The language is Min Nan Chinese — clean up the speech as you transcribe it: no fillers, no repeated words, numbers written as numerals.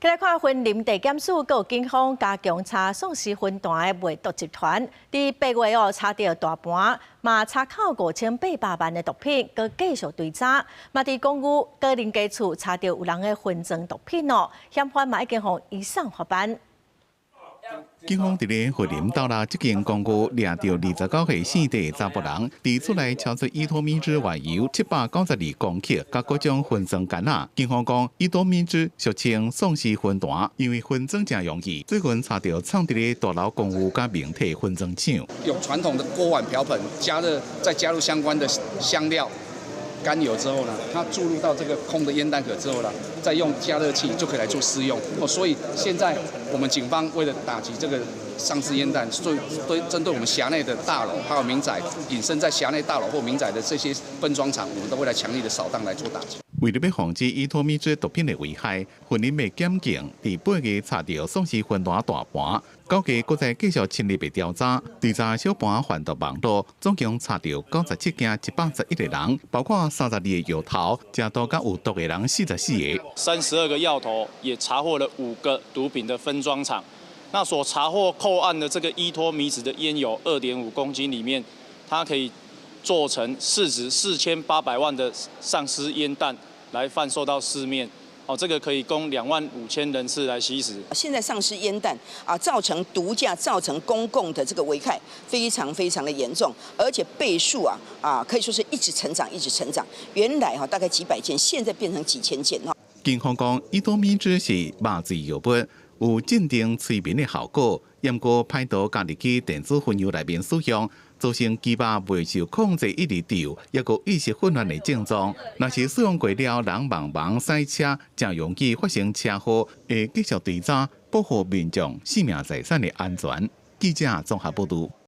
來看雲林地檢署佮警方加強查喪屍葷彈的賣毒集團，佇8月哦查著大盤，嘛查扣5800萬的毒品，閣繼續追查。嘛佇公寓個人家厝查著有人咧分裝毒品哦，嫌犯嘛已經予移送法辦。警方佇咧雲林斗六這間公寓掠著29歲姓鄭的查埔人，佇厝內敲出依托咪酯原油792公克，佮各種分裝桿仔。警方講，依托咪酯俗稱喪屍葷彈，因為分裝誠容易，最近查著藏佇咧大樓公寓佮明體分裝廠。用傳統的鍋碗瓢盆加熱，再加入相關的香料、甘油之後呢，它注入到這個空的煙彈殼之後呢，再用加熱器就可以來做施用。哦，所以現在我們警方為了打擊這個喪屍煙彈，對針對我們轄內的大樓還有民宅，隱身在轄內大樓或民宅的這些分裝廠，我們都會來強力的掃蕩來做打擊。為著欲防止依托咪酯毒品的危害，雲林的檢警佇8月查著喪屍葷彈大盤，9月閣再繼續深入的調查，追查小盤販毒網路，總共查著97間111個人，包括32個藥頭，食毒佮有毒的人44個。32個藥頭也查獲了5個毒品的分裝廠，那所查獲扣案的這個依托咪酯的煙油2.5公斤裡面，它可以做成市值4800萬的喪屍煙彈。來販售到市面，哦，這個可以供2萬5千人次來吸食。現在喪屍煙彈啊，造成毒駕，造成公共的這個危害，非常非常的嚴重，而且倍數啊，可以說是一直成長，一直成長。原來哈大概幾百件，現在變成幾千件哈。警方講，依托咪酯是麻醉藥物，有鎮定催眠的效果，毋過歹徒加入去電子薰油內面使用，造成肌肉袂受控制，一直抖，抑閣意識混亂的症狀。若是使用過了，人茫茫駛車，誠容易發生車禍，會繼續追查，保護民眾生命財產的安全。記者綜合報導。